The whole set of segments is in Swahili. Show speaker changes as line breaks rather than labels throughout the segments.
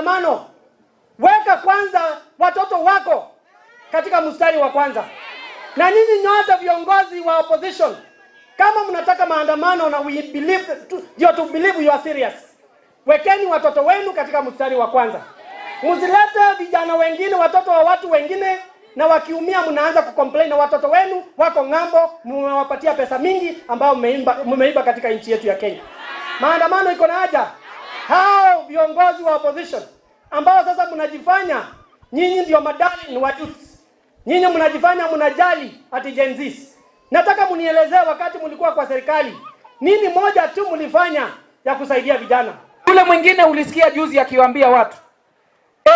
maandamano, weka kwanza watoto wako katika mstari wa kwanza. Na nyinyi nyote viongozi wa opposition, kama mnataka maandamano na we believe to, you to believe you are serious, wekeni watoto wenu katika mstari wa kwanza. Msilete vijana wengine, watoto wa watu wengine, na wakiumia mnaanza kucomplain, na watoto wenu wako ng'ambo, mmewapatia pesa mingi ambao mmeiba katika nchi yetu ya Kenya. Maandamano iko na haja. Hao viongozi wa opposition ambao sasa mnajifanya nyinyi ndio madarling wa youth, nyinyi mnajifanya mnajali ati Gen Zs. Nataka mnielezee, wakati mlikuwa kwa serikali, nini moja tu mlifanya ya kusaidia vijana?
Yule mwingine ulisikia juzi akiwaambia watu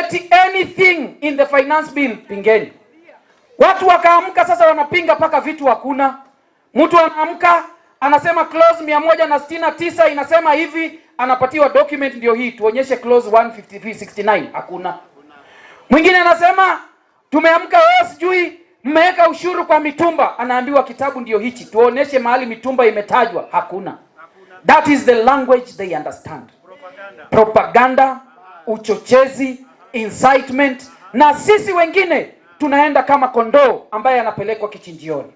eti anything in the finance bill pingeni. Watu wakaamka sasa wanapinga mpaka vitu hakuna. Mtu anaamka anasema clause 169 inasema hivi, anapatiwa document ndio hii, tuonyeshe clause 15369 hakuna. Mwingine anasema tumeamka, wewe sijui mmeweka ushuru kwa mitumba, anaambiwa kitabu ndio hichi, tuoneshe mahali mitumba imetajwa, hakuna. That is the language they understand. Propaganda, uchochezi, incitement, na sisi wengine tunaenda kama kondoo ambaye anapelekwa kichinjioni.